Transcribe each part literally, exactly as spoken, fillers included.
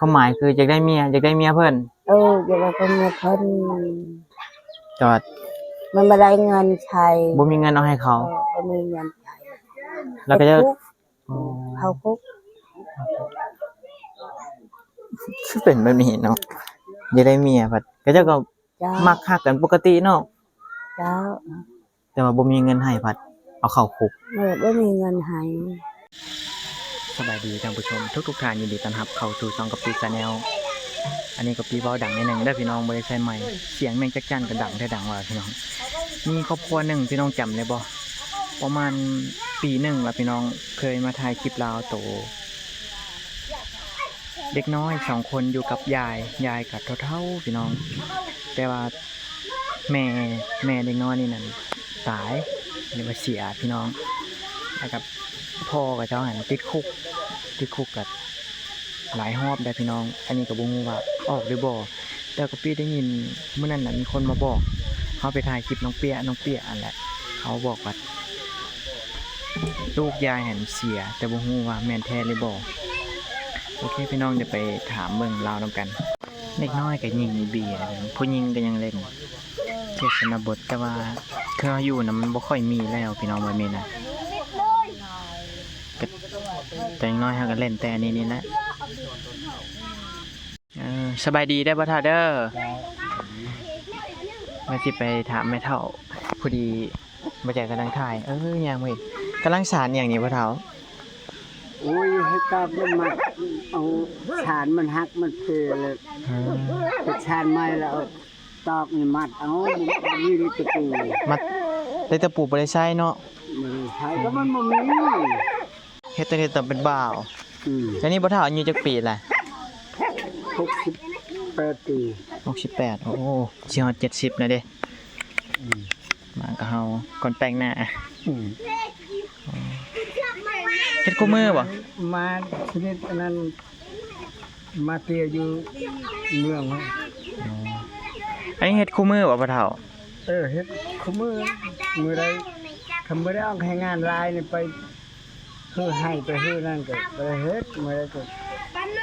ความหมายคืออยากได้เมีย อยากได้เมียเพิ่น เออ อยากได้เมียเพิ่น แต่ว่ามันบ่ได้เงินใช้ บ่มีเงินเอาให้เขา เออ บ่มีเงินใช้ แล้วก็จะ เขาคุก อ๋อ เขาคุก คือเป็นแบบนี้เนาะ อยากได้เมีย บัดเขาเจ้าก็ เจ้า มักฮักกันปกติเนาะ เจ้า แต่ว่าบ่มีเงินให้ บัดเอาเข้าคุก เออ บ่มีเงินให้ สบายดีท่านผู้ชมทุกๆท่าน ยินดีต้อนรับเข้าสู่ช่องกะปิ Channel อันนี้กะปิเว้าดังนิดนึงเด้อพี่น้อง บ่ได้ใส่ไมค์ เสียงแมงจักจั่นก็ดังแท้ดังว่าพี่น้อง มีครอบครัวหนึ่งพี่น้องจำได้บ่ ประมาณปีหนึ่งแล้วพี่น้อง เคยมาถ่ายคลิปลาวโต เด็กน้อยสองคนอยู่กับยาย ยายก็เฒ่าๆพี่น้อง แต่ว่าแม่ แม่เด็กน้อยนี่นั่นตาย หรือว่าเสียพี่น้อง แล้วก็พ่อก็เจ้าหั้นติดคุก ติดคุกก็หลายรอบได้พี่น้อง อันนี้ก็บ่ฮู้ว่าออกหรือบ่ แต่กะปิได้ยินมื้อนั้นน่ะมีคนมาบอก เขาไปถ่ายคลิปน้องเปีย น้องเปียอันแหละ เขาบอกว่า ลูกยายหั้นเสีย แต่บ่ฮู้ว่าแม่นแท้หรือบ่ โอเคพี่น้อง เดี๋ยวไปถามเบิ่งลาวนำกัน เด็กน้อยก็ยิงเบียร์ ผู้หญิงก็ยังเล่นเทศนบท แต่ว่าคือเฮาอยู่นำมันบ่ค่อยมีแล้วพี่น้อง แบบนี้นะ ก็แต่อย่างน้อยเฮาก็เล่นแต่อันนี้นี่แหละ เออ สบายดีเด้อพ่อเฒ่าเด้อ ว่าสิไปถามแม่เฒ่า พอดีบ่าใจกำลังถ่าย เออ ย่างไป กำลังสานอหย่างนี้พ่อเฒ่า โอ้ย ให้ตอกมันมัด เอาสานมันหักมันเพเลย อืม เฮ็ดสานใหม่แล้วเอาตอกนี่มัด เอาบ่มีเหล็กตะปู มัดเหล็กตะปูบ่ได้ใช้เนาะ บ่ได้ใช้ ก็มันบ่มี เฮ็ดแต่เฮ็ดตอนเป็นบ่าว อืม แล้วนี่พ่อเฒ่าอายุจักปีละ หกสิบแปดปี หกสิบแปด โอ้ สิฮอดเจ็ดสิบแล้วเด้ อืม มาก็เฮาก่อนแต่งหน้า อืม เฮ็ดคู่มือบ่ มาชนิดอันนั้น มาเตียอยู่เมือง อ๋อ อันนี้เฮ็ดคู่มือบ่พ่อเฒ่า เออ เฮ็ดคู่มือ มื้อใด คันบ่ได้ออกให้งานหลายนี่ไป คือให้ไปคือนั่นก็บ่ได้เฮ็ด มื้อใดก็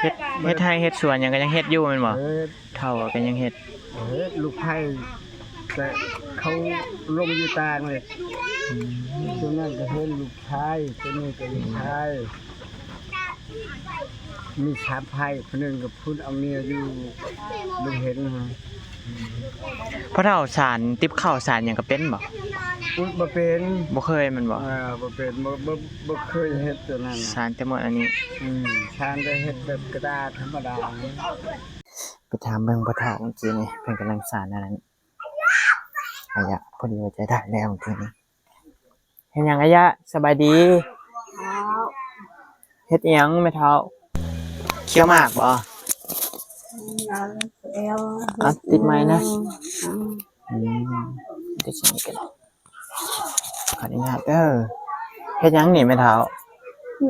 เฮ็ด เฮ็ดไร่เฮ็ดสวนหยังก็ยังเฮ็ดอยู่แม่นบ่ เฮ็ด เฒ่าก็ยังเฮ็ด เฮ็ดลูกไผ่ แต่เขาลงอยู่ต่างเลย อืม ช่วงนั้นก็เฮ็ดลูกชาย ช่วงนี้ก็ลูกชาย มีสามไผ่ คนหนึ่งก็พุ้นเอาเมียอยู่ลุงเห็นฮะ พ่อเฒ่าสานติบข้าวสานหยังก็เป็นบ่ อุ๊ย บ่เป็น บ่เคยแม่นบ่ เออ บ่เป็น บ่ บ่ บ่เคยเฮ็ดตัวนั้นน่ะ สานแต่หมดอันนี้ อืม สานได้เฮ็ดแบบกระดาษธรรมดา ไปถามเบิ่งพ่อเฒ่าเมื่อกี้นี่ เพิ่นกำลังสานอันนั้น อายะ พอดีว่าจะได้แล้วเมื่อกี้นี้ เฮ็ดหยังอายะ สบายดี ครับ เฮ็ดอิหยังแม่เฒ่า เคี่ยวหมากบ่ ยังเคี่ยว อ่ะ ติดไมค์นะ อืม อืม เดี๋ยวฉันกัน ขออนุญาตเด้อ เฮ็ดหยังนี่แม่เฒ่า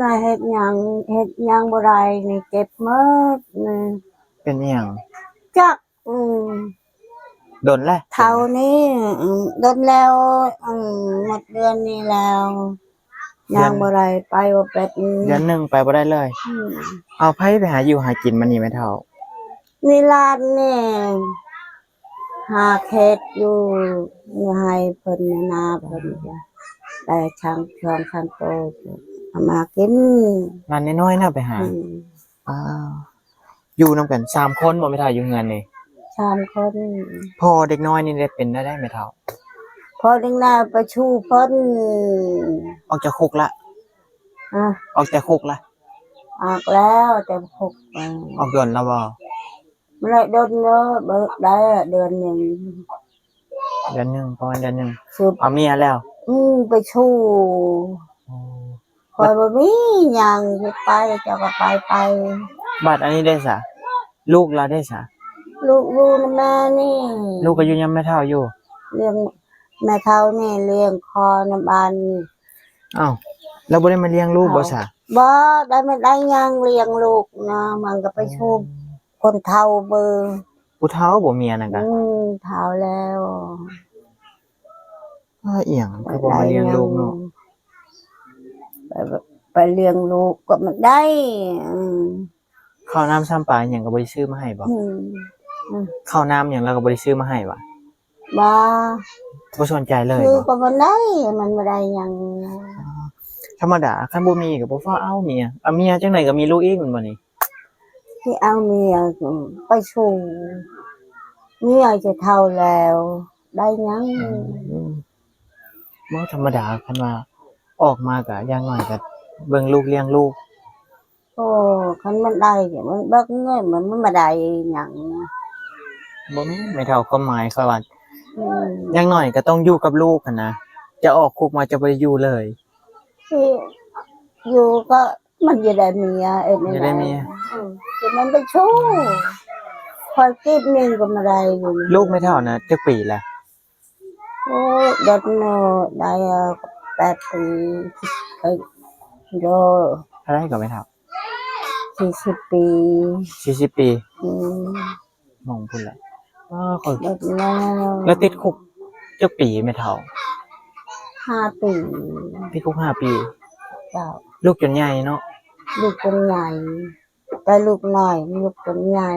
น่ะเฮ็ดหยัง เฮ็ดหยังบ่ได้นี่ เจ็บหมดนี่ เป็นอิหยัง จัก อืม โดนแล้ว เท่านี้ อืม โดนแล้ว อืม หมดเดือนนี้แล้ว เดือน ยังบ่ได้ไปบ่เป็น เดือนหนึ่งไปบ่ได้เลย อืม เอาไผไปหาอยู่หากินมานี่แม่เฒ่า นี่หลานนี่ หาเฮ็ดอยู่ นี่ให้เพิ่นนาเพิ่นจ้ะ แต่ช่าง ช่าง ช่างโตเอามากิน หลานน้อยๆนะไปหา อืม อ้าว อยู่นำกันสามคนบ่แม่เฒ่าอยู่เฮือนนี่ สามคน พ่อเด็กน้อยนี่ได้เป็นได้ได้แม่เฒ่า พ่อเด็กน้อยไปชู้เพิ่น ออกจากคุกละ อ่ะ ออกจากคุกละ ออกแล้วแต่คุก เออ ออกโดนแล้วบ่ บ่ได้โดนเนาะ บ่ได้เดือนหนึ่ง เดือนหนึ่ง ประมาณเดือนหนึ่ง สุด เอาเมียแล้ว อืม ไปชู้ อ๋อ ข้อยบ่มีหยัง สิไปเจ้าก็ไปไป บัดอันนี้ได้สะ ลูกลาวได้สะ ลูกอยู่นำแม่นี่ ลูกก็อยู่นำแม่เฒ่าอยู่ เลี้ยงแม่เฒ่านี่ เลี้ยงข้อยนำบ้านนี่ อ้าว แล้วบ่ได้มาเลี้ยงลูกบ่สะ บ่ได้มาได้หยังเลี้ยงลูกนะ มันก็ไปชู้ คนเฒ่าเบิ่ง ผู้เฒ่าบ่เมียนั่นกะ อืม เฒ่าแล้ว อ้า อิหยังคือบ่มาเลี้ยงลูกเนาะ ไป ไปเลี้ยงลูกก็บ่ได้ อืม ข้าวน้ำซ้ำปลาหยังก็บ่ได้ซื้อมาให้บ่? อืม อืม ข้าวน้ำหยังเราก็บ่ได้ซื้อมาให้บ่? บ่ บ่สนใจเลย คือ บ่? ก็บ่ได้ มันบ่ได้หยัง อ๋อ ธรรมดา คันบ่มีก็บ่ฟ้าวเอาเมีย เอาเมียจังได๋ก็มีลูกอีกแม่นบ่นี่? สิเอาเมียไปสู่ เมียจะเฒ่าแล้ว ได้หยัง? อืม บ่ธรรมดา คันว่าออกมาก็อย่างน้อยก็เบิ่งลูกเลี้ยงลูก โอ้ คันมันได้เนี่ย มันเบิกเงิน มัน มันบ่ได้หยัง บ่แม่น แม่เฒ่า ความหมายข้อยว่า อืม อย่างน้อยก็ต้องอยู่กับลูกหั้นนะ จะออกคุกมาจะบ่ได้อยู่เลย สิอยู่ก็มันจะได้เมีย เอ็ด จะได้เมีย อืม แต่มันไปชู้ ข้อยกีบหนึ่งก็บ่ได้อยู่ ลูกแม่เฒ่านะจักปีแล้ว? โอ้ ดดเนอะ ได้ เอ่อ แปดปี เอ้ย โย เท่าไหร่ก็แม่เฒ่า? สี่สิบปี สี่สิบปี อืม มองพุ้นแหละ อ้อ ข้อย ดดแล้ว แล้วติดคุกจักปีแม่เฒ่า? ห้าปี ติดคุกห้าปี เจ้า ลูกจนใหญ่เนาะ ลูกจนใหญ่ แต่ลูกน้อย ลูกจนใหญ่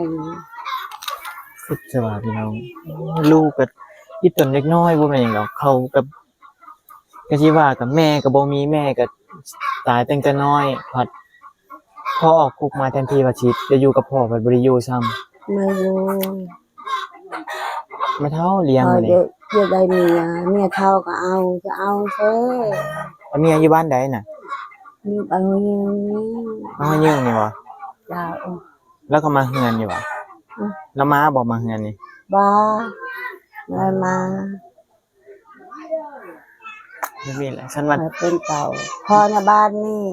สุดสวัสดีพี่น้อง ลูกก็อีตนเล็กน้อยบ่แม่นหยังดอก เขาก็ ก็สิว่ากับแม่ก็บ่มี แม่ก็ตายตั้งแต่น้อย พัดพอออกคุกมาแทนที่ว่าสิได้อยู่กับพ่อ พัดบ่ได้อยู่ซ้ำ บ่อยู่ แม่เฒ่าเลี้ยง เออ มื้อนี้ เดี๋ยว เดี๋ยวได้เมีย เมียเฒ่าก็เอา จะเอาเซ่ แล้วเมียอยู่บ้านใดน่ะ? อยู่บ้านห้วยเยิงนี่ บ้านห้วยเยิงนี่บ่? เจ้า แล้วก็มาเฮือนอยู่บ่? อืม แล้วมาบ่ มาเฮือนนี่? บ่ บ่มา บ่มีแหละ คันว่า เออ เป็นเก่า พ่อในบ้านนี่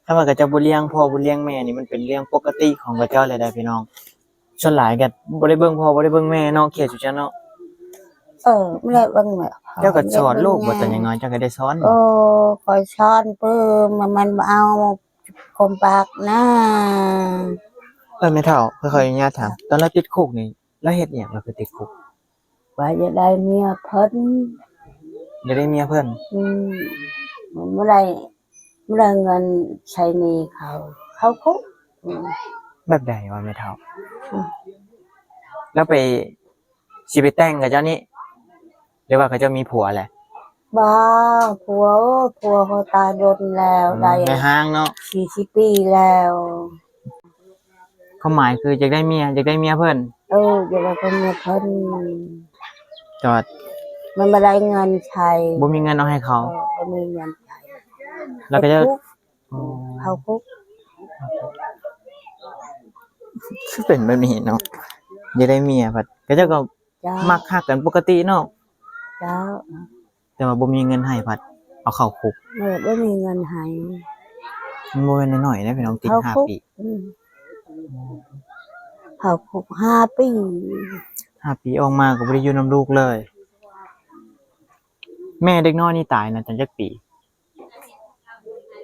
คันว่าเขาเจ้าบ่เลี้ยงพ่อบ่เลี้ยงแม่นี่ มันเป็นเรื่องปกติของเขาเจ้าเลยเด้อพี่น้อง ส่วนหลายก็บ่ได้เบิ่งพ่อบ่ได้เบิ่งแม่เนาะ เขตสุดจ้าเนาะ เออ บ่ได้เบิ่งแม่ เจ้าก็สอนลูกบ่ ตอนยังน้อยเจ้าก็ได้สอนบ่? โอ้ ข้อยสอนปื้ม มัน มันบ่เอาคมปากนะ เออ แม่เฒ่า ข้อยขออนุญาตถาม ตอนลาวติดคุกนี่ ลาวเฮ็ดอิหยัง ลาวคือติดคุก? ว่าอยากได้เมียเพิ่น อยากได้เมียเพิ่น อืม มันบ่ได้ บ่ได้เงินใช้หนี้เขา เข้าคุก อืม แบบใดวะแม่เฒ่า? อืม แล้วไป สิไปแต่งกับเจ้านี่ หรือว่าเขาเจ้ามีผัวแหละ? บ่ ผัว โอ้ ผัวเขาตายโดนแล้ว อืม ได้ แม่ฮ้างเนาะ สี่สิบปีแล้ว ความหมายคืออยากได้เมีย อยากได้เมียเพิ่น เออ อยากได้เมียเพิ่น จอด มันบ่ได้เงินใช้ บ่มีเงินเอาให้เขา เออ บ่มีเงินใช้ แล้วก็จะ เข้าคุก อ๋อ เข้าคุก คือเป็นแบบนี้เนาะ อยากได้เมียพัด ก็เจ้าก็ เจ้า มักฮักกันปกติเนาะ เจ้า แต่ว่าบ่มีเงินให้พัด เอาเข้าคุก เออ บ่มีเงินให้ มันบ่แม่นน้อยๆนะพี่น้อง ติด เข้าคุก ห้าปี อืม เข้าคุกห้าปี ห้าปีออกมาก็บ่ได้อยู่นำลูกเลย แม่เด็กน้อยนี่ตายนะ ตั้งจักปี?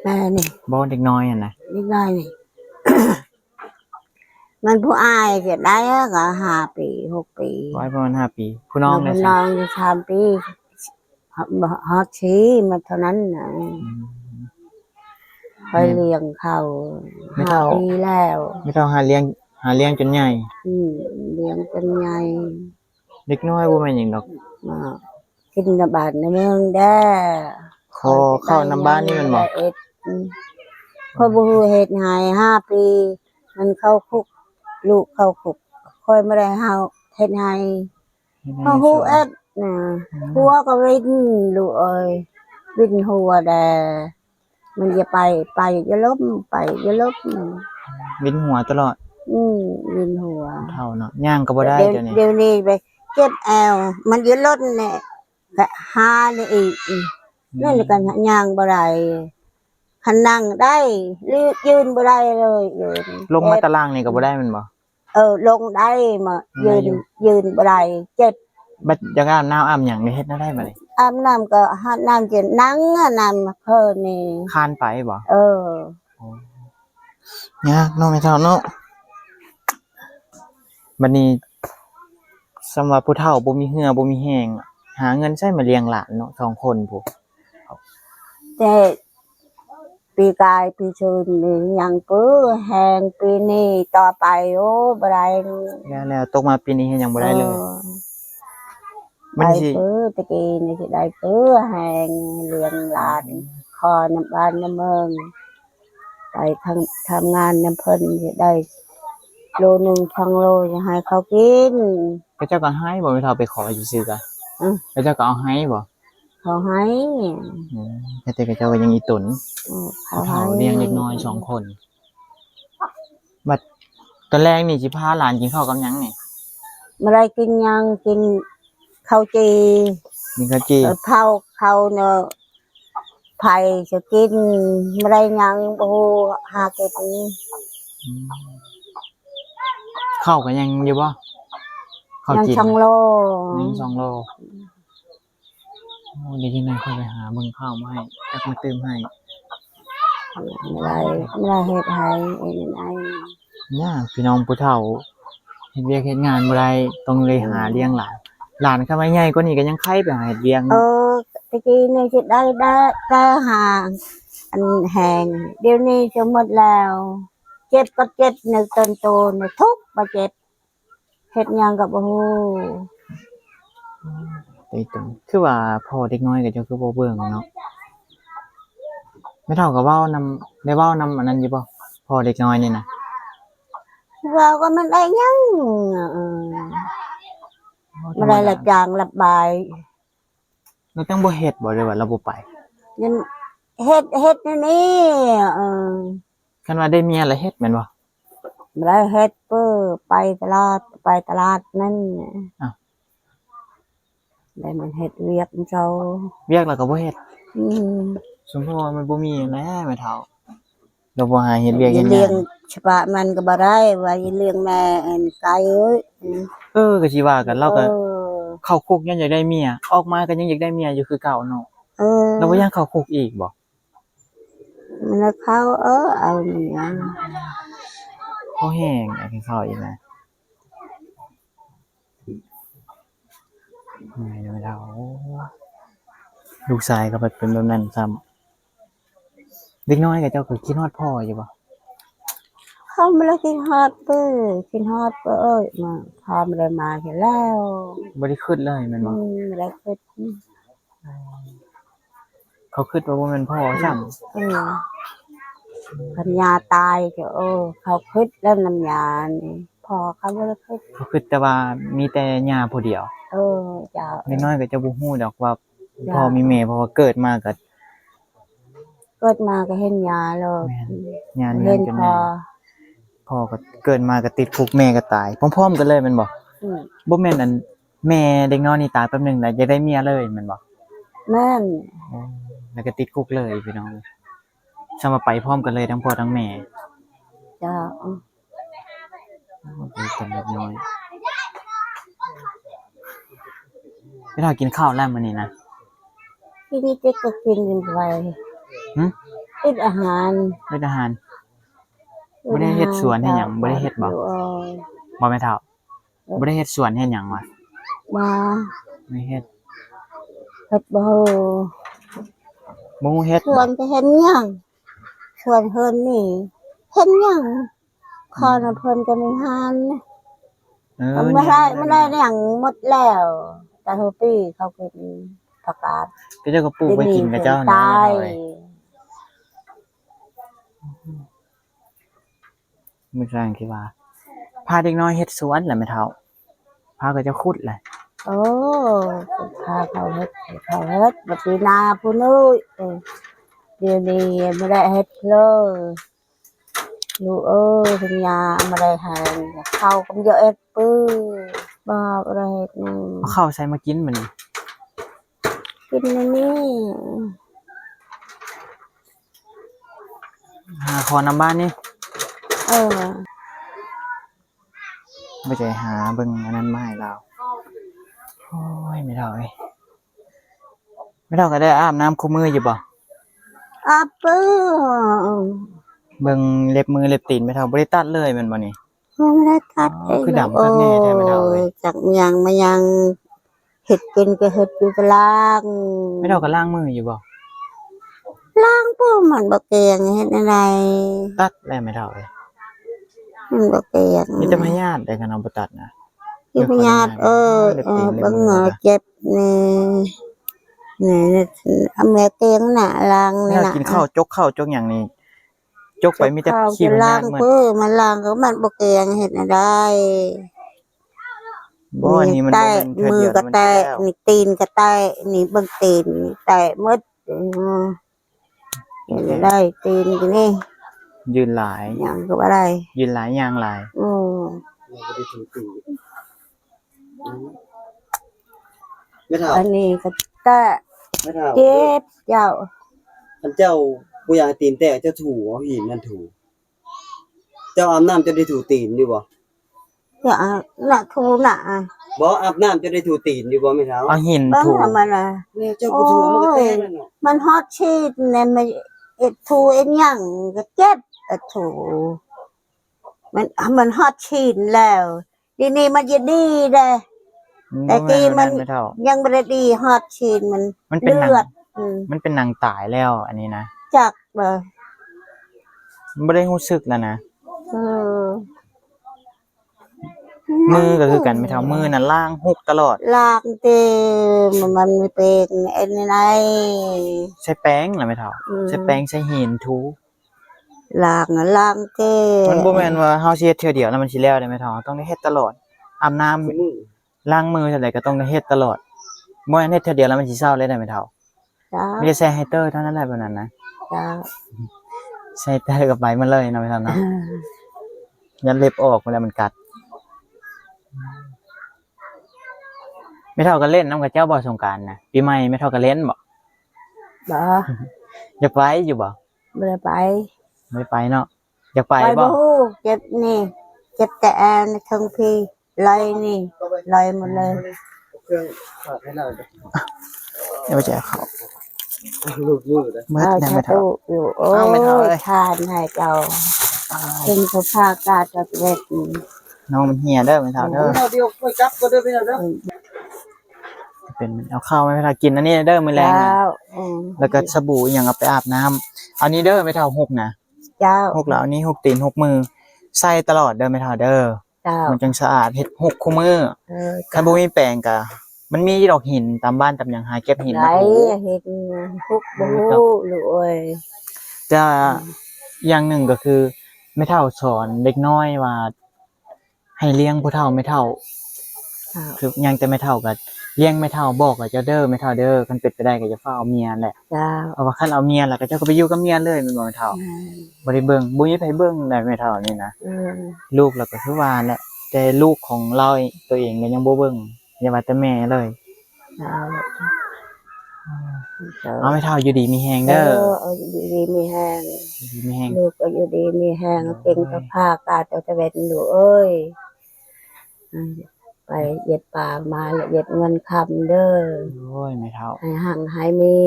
แม่นี่ บ่ เด็กน้อยหั่นนะ เด็กน้อยนี่ มันผู้อ้ายจะได้ก็ห้าปี หกปี ผู้อ้ายประมาณห้าปี ผู้น้อง เออ ได้ ผู้น้องอยู่สามปี ฮอด ฮอดสี่ มันเท่านั้นน่ะ อืม ข้อยเลี้ยงเขา แม่เฒ่า ห้าปีแล้ว แม่เฒ่าหาเลี้ยง หาเลี้ยงจนใหญ่ อืม เลี้ยงจนใหญ่ เด็กน้อยบ่แม่นหยังดอก มากินนำบ้านนำเมืองเด้อ ขอเข้านำบ้านนี่แม่นบ่? เอ็ด อืม ข้อยบ่ฮู้เฮ็ดให้ ห้าปี มันเข้าคุก ลูกเข้าคุก ข้อยบ่ได้เฮาเฮ็ดให้ เฮ็ดให้ ข้อยฮู้ สวย เอ็ดนะ อืม ผัวก็วิน ลูกเอ้ย วินหัวแด่ มันอย่าไป ไปอย่าล้ม ไปอย่าล้ม วินหัวตลอด อืม วินหัว เฒ่าเนาะ ย่างก็บ่ได้ เดี๋ยว เดี๋ยวนี้ เดี๋ยวนี้ไปเจ็บแอว มันอย่าล้มเนี่ย ก็หาเลยอีก อืม นั่นก็ย่างบ่ได้ คันนั่งได้ ยืนบ่ได้เลย ยืน ลงมา เจ็บ ตารางนี่ก็บ่ได้แม่นบ่? เออ ลงได้มา มา ยืน อยู่ ยืนบ่ได้ เจ็บ บัดอยากอาบน้ำอาบหยังนี่เฮ็ดแนวใดบัดนี้? อาบน้ำก็หาน้ำกิน นั่งอะน้ำเพิ่นนี่ คานไปบ่? เออ โอ้ ยากเนาะแม่เฒ่าเนาะ บัดนี้ สำหรับผู้เฒ่าบ่มีเหื่อบ่มีแฮง หาเงินใช้มาเลี้ยงหลานเนาะ สองคนพู้น แต่ ปีกายปีซืนนี่ยังปื้อแฮง ปีนี้ต่อไป โอ้ บ่ได้ แล้ว แล้วตกมาปีนี้ยังบ่ได้เลย เออ มันสิได้ปื้อ ตะกี้นี่สิได้ปื้อแฮง เลี้ยงหลาน ขอนำบ้านนำเมือง ไปทำ ทำงานนำเพิ่นสิได้โลหนึ่งสองโล สิให้เขากิน เขาเจ้าก็ให้บ่ แม่เฒ่า ไปขอซื่อๆ กะ อืม เขาเจ้าก็เอาให้บ่ เขาให้ อืม แต่เขาเจ้าก็ยังอีตน อืม เขาให้ ผู้เฒ่าเลี้ยงเด็กน้อยสองคน บัดตอนแลงนี่สิพาหลานกินข้าวกับหยังนี่ บ่ได้กินหยัง กินข้าวจี่ กินข้าวจี่ เออ เผาข้าวเนาะ ไผสิกิน บ่ได้หยัง บ่ฮู้หากิน อืม ข้าวก็ยังอยู่บ่ ข้าวจี่ ยังสองโล ยังสองโล โอ้ เดี๋ยวจั่งใดค่อยไปหาเบิ่งข้าวมาให้ จักมาตื่มให้ บ่ได้ บ่ได้เฮ็ดให้ เฮ็ดให้ ยาก พี่น้องผู้เฒ่า เฮ็ดเวียกเฮ็ดงานบ่ได้ ต้องเลยหาเลี้ยงหลาน หลานคันว่าใหญ่กว่านี้ก็ยังไคไปหาเฮ็ดเวียก เอ เนาะ อ ตะกี้นี่สิได้ ได้ ได้หาอันแฮง เดี๋ยวนี้จะหมดแล้ว เจ็บก็เจ็บในตนโตนี่ ทุกข์บ่เจ็บ เฮ็ดหยังก็บ่ฮู้ แต่อีตน คือว่าพ่อเด็กน้อยก็เจ้าคือบ่เบิ่งเนาะ แม่เฒ่าก็เว้านำ ได้เว้านำอันนั้นอยู่บ่ พ่อเด็กน้อยนี่นะ เว้าก็มันได้หยัง เออ เว้าธรรมดา บ่ได้รับจ้างรับบาย เราจั่งบ่เฮ็ดบ่ หรือว่าเราบ่ไป ยังเฮ็ด เฮ็ดแนวนี้ เออ คันว่าได้เมียแล้วเฮ็ดแม่นบ่ บ่ได้เฮ็ด เปิ้อไปตลาด ไปตลาดนั่น อ้าว ได้มันเฮ็ดเวียกมันเจ้า เวียกแล้วก็บ่เฮ็ด อืม สมมุติว่ามันบ่มีแหละแม่เฒ่า เราบ่หาเฮ็ดเวียกเฮ็ดงาน เลี้ยงเฉพาะมันก็บ่ได้ ว่าสิเลี้ยงแม่อันไกลเอ้ย อืม เออ ก็สิว่ากัน เราก็ เออ เข้าคุกย้อนอยากได้เมีย ออกมาก็ยังอยากได้เมียอยู่คือเก่าเนาะ เออ เราบ่อยากเข้าคุกอีกบ่ มันเข้า เออ เอาเมีย พอแฮงอยากให้เข้าอีกนะ แม่นแล้ว ลูกชายก็เป็นแบบนั้นซ้ำ เด็กน้อยกับเจ้าก็คิดฮอดพ่ออยู่บ่ เขาบ่ได้คิดฮอดเปิ้อ คิดฮอดเปิ้อเอ้ย มา พ่อบ่ได้มาเห็นแล้ว บ่ได้คิดเลยแม่นบ่ อืม บ่ได้คิด เขาคิดว่าบ่แม่นพ่อซ้ำ เออ คันย่าตายก็ เออ เขาคิดแล้วนำย่านี่ พ่อเขาบ่ได้คิด เขาคิดแต่ว่ามีแต่ย่าผู้เดียว เออ เจ้า เด็กน้อยก็จะบ่ฮู้ดอกว่า เจ้า พ่อมีแม่ เพราะว่าเกิดมาก็ เกิดมาก็เห็นย่าโลด แม่น ย่าเลี้ยงจนใหญ่ เห็นพ่อ พ่อก็เกิดมาก็ติดคุก แม่ก็ตาย พร้อมๆ กันเลยแม่นบ่ อืม บ่แม่นอัน แม่เด็กน้อยนี่ตายแป๊บหนึ่งแล้ว อยากได้เมียเลยแม่นบ่ แม่น โอ้ แล้วก็ติดคุกเลยพี่น้อง สมมาไปพร้อมกันเลยทั้งพ่อทั้งแม่ เจ้า โอ้ เป็นเด็กน้อย ไม่ได้กินข้าวแล้วมื้อนี้นะ กินนิดเดียวก็กินไป หึ ติดอาหาร ติดอาหาร บ่ได้เฮ็ดสวนเฮ็ดหยัง บ่ได้เฮ็ดบ่ เออ บ่แม่เฒ่า บ่ได้เฮ็ดสวนเฮ็ดหยังวะ บ่ บ่ได้เฮ็ด เฮ็ดบ่ บ่เฮ็ด สวนจะเฮ็ดหยัง สวนเฮือนนี่ เฮ็ดหยัง ขอนำเพิ่นก็มีหานนะ เออ มันบ่ได้ นี่ มันได้หยังหมดแล้ว แต่หัวปีเขากินผักกาด ก็เจ้าก็ปลูกไว้กินกับเจ้านะ ตาย มื้อแลงคิดว่า พาเด็กน้อยเฮ็ดสวนแหละแม่เฒ่า พาก็จะขุดแหละ โอ้ พาเขาเฮ็ด เขาเฮ็ด บัดนี้นาผู้น้อย เออ เดี๋ยวนี้บ่ได้เฮ็ดเลย ลูกเอ้ย เพิ่นย่าบ่ได้หา ข้าวก็บ่ได้เฮ็ด ปื้อ บ่ บ่ได้เฮ็ดหยัง เอาข้าวใส่มากินมื้อนี้ กินอันนี้ หาขอนำบ้านนี่ เออ บ่ได้หาเบิ่งอันนั้นมาให้เรา โอ้ย แม่เฒ่าเอ้ย แม่เฒ่าก็ได้อาบน้ำคู่มื้ออยู่บ่ อาบเปิ้อ เบิ่งเล็บมือเล็บตีนแม่เฒ่าบ่ได้ตัดเลยแม่นบ่นี่ บ่ได้ตัด อ๋อ เลย คือดำคักแน่แท้แม่เฒ่าเอ้ย โอ้ย จักหยังมาหยัง เฮ็ดเป็นก็เฮ็ดอยู่ตะล่าง แม่เฒ่าก็ล้างมืออยู่บ่ ล้างไป มันบ่แกงเฮ็ดอะไร ตัดแล้วแม่เฒ่าเอ้ย มันบ่แกง มีแต่พยาธิได้คันเอาบ่ตัดนะ มีพยาธิ เออ เออ เบิ่งหมอเจ็บนี่ นี่ นี่ เอาแม่แกงน่ะ ล้างนี่น่ะ กินข้าวจกข้าวจกหยังนี่ จกไปมีแต่ขี้มัน ล้าง เปื้อ มันล้างก็มันบ่แกงเฮ็ดอะไร บ่ อันนี้มัน แตะ บ่แม่นเทื่อเดียว มือก็แตะ แล้วมันสิแล้ว นี่ตีนก็แตะ นี่เบิ่งตีน แตะหมด อืม เห็นได้ตีนอยู่นี่ ยืนหลาย ย่างก็บ่ได้ ยืนหลายย่างหลาย อืม เราบ่ได้ถูตีน แม่เฒ่า อันนี้ก็แตะ แม่เฒ่า เจ็บเจ้า คันเจ้าบ่อยากให้ตีนแตก เจ้าถูเอาหินนั่นถู เจ้าอาบน้ำเจ้าได้ถูตีนอยู่บ่ เจ้าอาบน่ะถูน่ะ บ่ อาบน้ำเจ้าได้ถูตีนอยู่บ่แม่เฒ่า เอาหิน เบิ่ง ถู น่ะมันน่ะ เนี่ยเจ้าบ่ถูมันก็แตกแล้วเนาะ มันฮอดชีนเนี่ย มันเอ็ดถูเอ็ดหยังก็เจ็บ เอ็ดถู มัน มันฮอดชีนแล้ว ทีนี้มันจะดีเด้ อืม แต่กี้มัน บ่แม่นอันนั้นแม่เฒ่า ยังบ่ได้ดีฮอดชีนมัน มันเป็นหนัง เลือด อืม มันเป็นหนังตายแล้วอันนี้นะ จักบ่ มันบ่ได้รู้สึกแล้วนะ เออ มือก็คือกันแม่เฒ่า มือน่ะล้างฮุกตลอด ล้างเต็ม มันมีแป้งไอ้นี่ไง ใช้แป้งเหรอแม่เฒ่า อืม ใช้แป้งใช้หินถู ล้างอะล้างแก้ มันบ่แม่นว่าเฮาสิเฮ็ดเทื่อเดียวแล้วมันสิแล้วเด้แม่เฒ่า ต้องได้เฮ็ดตลอด อาบน้ำ ซุมื้อ ล้างมือเท่าใดก็ต้องได้เฮ็ดตลอด บ่แม่นเฮ็ดเทื่อเดียวแล้วมันสิเซาเลยเด้แม่เฒ่า จ้า มีแต่ใส่ไฮเตอร์เท่านั้นแหละแบบนั้นนะ จ้า ใส่ไฮเตอร์ก็ไปหมดเลยเนาะแม่เฒ่าเนาะ อ่า ยันเล็บออกมาแล้วมันกัด แม่เฒ่าก็เล่นนำกับเจ้าบ่สงกรานต์นะ ปีใหม่แม่เฒ่าก็เล่นบ่ บ่ อยากไปอยู่บ่ บ่ได้ไป บ่ได้ไปเนาะ อยากไป ไปบ่ บ่ฮู้ เจ็บนี่ เจ็บแต่แอนเทิงพี ลอยนี่ ลอยหมดเลย เครื่องฝากให้เรา เดี๋ยวจะเอาเข้า ลูกมือนะ มืด อ้าว แน่ไม่เท่า สาธุอยู่ โอ้ย อ้าว ไม่เท่าเลย ทานให้เจ้า อ้าว เป็นผู้พากาตะเวท น้องมันเหี่ยเด้อไม่เท่าเด้อ เดี๋ยวค่อยกลับก็เด้อพี่น้องเด้อ เป็น เอาข้าวมาให้เรากินอันนี้เด้อมื้อแลงนะ เจ้า อืม แล้วก็สบู่อหย่างเอาไปอาบน้ำ อันนี้เด้อไม่เท่าหกนะ เจ้า หกแล้วอันนี้หกตีนหกมือ ใส่ตลอดเด้อไม่เท่าเด้อ เจ้า มันจังสะอาด เฮ็ดหกคู่มื้อ เออ คันบ่มีแปรงกะ มันมีดอกหินตามบ้านตามหยัง หาเก็บหินมาถู เฮ็ดหกบ่ฮู้ลูกเอ้ย แต่ อืม อย่างหนึ่งก็คือ แม่เฒ่าสอนเด็กน้อยว่า ให้เลี้ยงผู้เฒ่าแม่เฒ่า เจ้า คือยังแต่แม่เฒ่าก็เลี้ยงแม่เฒ่า บอกกับเจ้าเด้อแม่เฒ่าเด้อ คันเป็นไปได้ก็อย่าฟ้าวเอาเมียแหละ เจ้า เพราะว่าคันเอาเมียแล้วก็เจ้าก็ไปอยู่กับเมียเลยแม่นบ่แม่เฒ่า อืม บ่ได้เบิ่ง บ่มีไผเบิ่งได้แม่เฒ่านี่นะ อืม ลูกแล้วก็คือว่าแหละ แต่ลูกของเราตัวเองก็ยังบ่เบิ่ง อย่าว่าแต่แม่เลย เจ้า เอาแม่เฒ่าอยู่ดีมีแฮงเด้อ เออ เอาอยู่ดีมีแฮง อยู่ดีมีแฮง ลูกก็อยู่ดีมีแฮง โอ้ย เก่งกับพากาตะเวทลูกเอ้ย อืม ไปเหยียดปากมาละเหยียดเงินคำเด้อ โอ้ย แม่เฒ่า ให้หั่งให้มี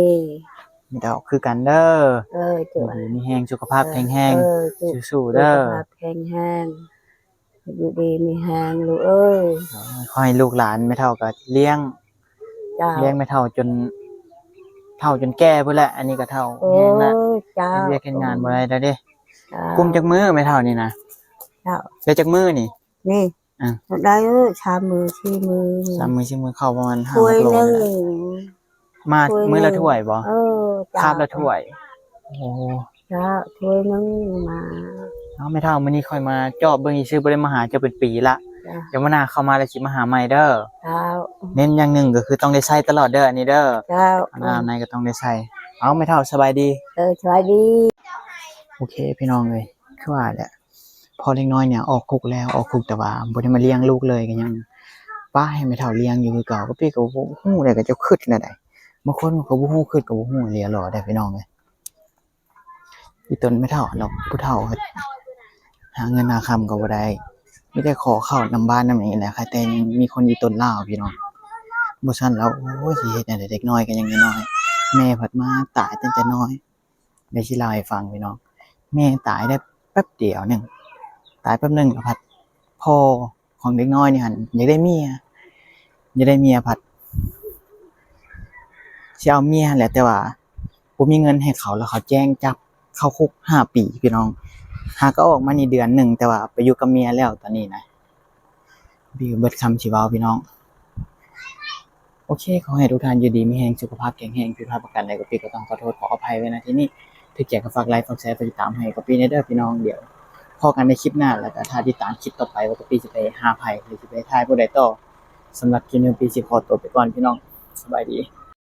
แม่เฒ่าคือกันเด้อ เออ อยู่ดีมีแฮง สุขภาพแข็งแรง เออ สู้ๆ เด้อ สุขภาพแข็งแรง อยู่ดีมีแฮงลูกเอ้ย ขอให้ลูกหลานแม่เฒ่าก็เลี้ยง เจ้า เลี้ยงแม่เฒ่าจน เฒ่าจนแก่พุ้นแหละ อันนี้ก็เฒ่าแฮงละ โอ้ย เจ้า เฮ็ดเวียกเฮ็ดงานบ่ได้แล้วเด้ เจ้า กุมจักมื้อแม่เฒ่านี่นะ เจ้า ได้จักมื้อนี่ นี่ อ่ะ ได้สามมื้อสี่มื้อ สามมื้อสี่มื้อ ข้าวประมาณห้าหกโลนี่แหละ ถ้วยหนึ่ง มา ถ้วยหนึ่ง มื้อละถ้วยบ่ เออ เจ้า คาบละถ้วย โอ้ เจ้า ถ้วยหนึ่งมา เอาแม่เฒ่า มื้อนี้ข้อยมาจอบเบิ่งซื่อๆ บ่ได้มาหาเจ้าเป็นปีละ จ้ะ เดี๋ยวมื้อหน้าเข้ามาแล้วสิมาหาใหม่เด้อ เจ้า เน้นอย่างหนึ่งก็คือต้องได้ใส่ตลอดเด้อ อันนี้เด้อ เจ้า อันนั้นอันไหนก็ต้องได้ใส่ เอาแม่เฒ่า สบายดี เออ สบายดี โอเค พี่น้องเอ้ย คือว่าแหละ พอเด็กน้อยเนี่ยออกคุกแล้ว ออกคุกแต่ว่าบ่ได้มาเลี้ยงลูกเลย ก็ยังปะให้แม่เฒ่าเลี้ยงอยู่คือเก่า ก็พี่ก็บ่ฮู้ได้ ก็เจ้าคิดแนวใด บางคนก็บ่ฮู้ คิดก็บ่ฮู้ อีหลีหลอเด้อพี่น้องเอ้ย อีตนแม่เฒ่าเนาะ ผู้เฒ่าหาเงินหาคำก็บ่ได้ มีแต่ขอข้าวนำบ้านนำนี้แหละค่ะ แต่ยังมีคนอีตนลาวพี่น้อง บ่ซั้นแล้ว โอ้ย สิเฮ็ดแนวใด เด็กน้อยก็ยังน้อย แม่พัดมาตายตั้งแต่น้อย เดี๋ยวสิเล่าให้ฟังพี่น้อง แม่ตายได้แป๊บเดียวหนึ่ง ตายแป๊บหนึ่งก็พัด พ่อของเด็กน้อยนี่หั่นอยากได้เมีย อยากได้เมียพัด สิเอาเมียหั่นแหละ แต่ว่า บ่มีเงินให้เขาแล้วเขาแจ้งจับเข้าคุกห้าปีพี่น้อง หาก็ออกมานี่เดือนหนึ่ง แต่ว่าไปอยู่กับเมียแล้วตอนนี้นะ บ่มีเบิดคำสิเว้าพี่น้อง โอเค ขอให้ทุกท่านอยู่ดีมีแฮง สุขภาพแข็งแรง ผิดพลาดประการใดก็ปีก็ต้องขอโทษขออภัยไว้ณที่นี้ ถือเกียรติก็ฝากไลค์ ฝากแชร์ ฝากติดตามให้ก็ปีในเด้อพี่น้อง เดี๋ยวพ้อกันในคลิปหน้า แล้วก็ถ้าติดตามคลิปต่อไปว่าก็ปีสิไปหาไผหรือสิไปถ่ายผู้ใดต่อ สำหรับคลิปนี้ปีสิขอตัวไปก่อนพี่น้อง สบายดี